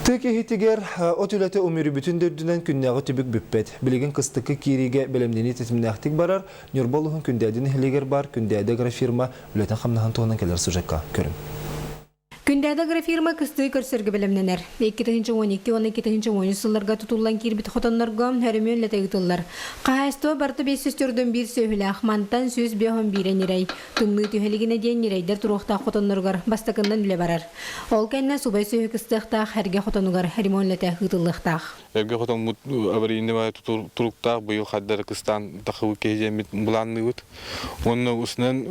Тыа киһитигэр от үлэтэ умүрүбүтүн да үрдүнэн күннээҕи түбүк бүппэт. Билигин кыстыкка киириигэ бэлэмнэнии тэтимнээхтик барар. Ньурба улууһун Күндээдэ нэһилиэгэр баар Күндээдэ агрофирма үлэтин-хамнаһын туһунан кэлэр сюжекка көрүҥ. Күндээдэ агрофирма кыстыы көрсөргө бэлэмнэнэр. 2012 уонна 2013 сылларга тутуллан киирбит хотоннорго өрөмүөн үлэтэ ыытыллар. Хаһаайыстыба барыта 541 сүөһүлээх, мантан 151 ньирэй. Тымныы түһэ илигинэ диэн ньирэйдэр туруохтаах хотонноругар бастакыннан үлэ барар. Ол кэннэ субай сүөһү кыстыахтаах эргэ хотонугар ремонт үлэтэ ыытыллыахтаах. Эргэ хотоммут аварийнай туруктаах быйыл хардары кыстаан тахыбыт киһи диэммит былаанныыбыт. Уонна усунан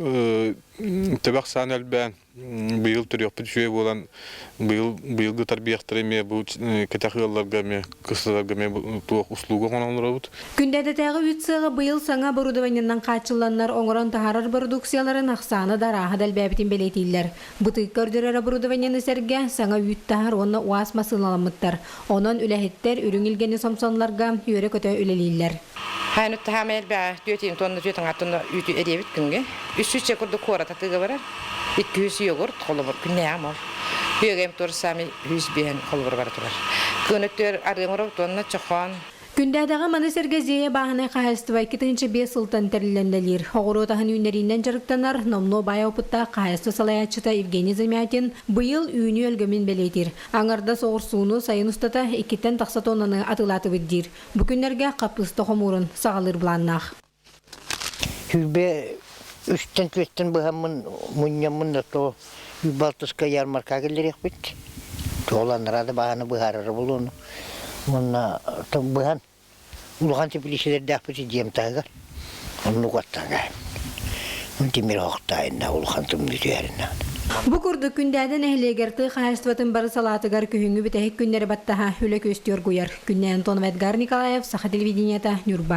төбөх саан элбээн быйыл төрүөхпүт үчүгэй буолан быйыл быйылгы тарбыйахтары эмиэ бу кэтэх ыалларга эмиэ кысталарга эмиэ туох услуга оҥорон олоробут. Күндээдэтээҕи үүт сыаҕа быйыл саҥа оборудованиенан хааччылланнар оҥорон таһаарар бородууксуйаларын ахсаана да арааһа да элбээбитин бэлиэтииллэр. Бытыыкка көрдөрөр оборудованиены сэргэ саҥа үүт таһар уонна УАЗ массыыналаммыттар. Онон үлэһиттэр үрүҥ илгэни сомсоннорго үөрэ-көтө үлэлииллэр. Хайын таһаама элбэҕэ түөтүн тонна түөт аҥааттан үүтү эриэбит күҥҥэ. Үс сүүсчэ курдук куорат атыыга барар. 200 йогурт холобур күннээҕим ол. Үөгэм тур сами 105 холобур бара турар. Кыын өттүгэр арыы оҥорор туонна чохоон. Күндээдэҕэ маны сэргэ Зея бааһынай хаһаайыстыба 2005 сылтан тэриллэн үлэлиир. Оҕуруот аһын үүннэриинэн дьарыктанар номнуо баай опыттаах хаһаайыстыба салайааччыта Евгений Замятин быйыл үүнүү өлгөмүн бэлиэтиир. Аҥардас оҕурсууну сайын устата иккиттэн тахса тоннаны атыылаатыбыт диир. Бу күннэргэ хаппыыста хомуурун саҕалыыр былааннаах. Сүүрбэ үстэн түөртэн быһаммын мунньаммын да то балтыска ярмарка киллэриэхпит. Туол анараа да баһаны быһаарара буолуону. Уонна быһан улахан теплицэлэрдээхпит дьиэм таһыгар. Оннук аттаан тимир оһохтоойунна улахан тымныы түһэринэ. Бу курдук Күндээдэ нэһилиэгэр тыа хаһаайыстыбатын бары салаатыгар күһүҥҥү бүтэһик күннэри баттаһа үлэ күөстүү оргуйар. Күннэй Антонова, Эдгар Николаев, Саха телевидениета, Ньурба.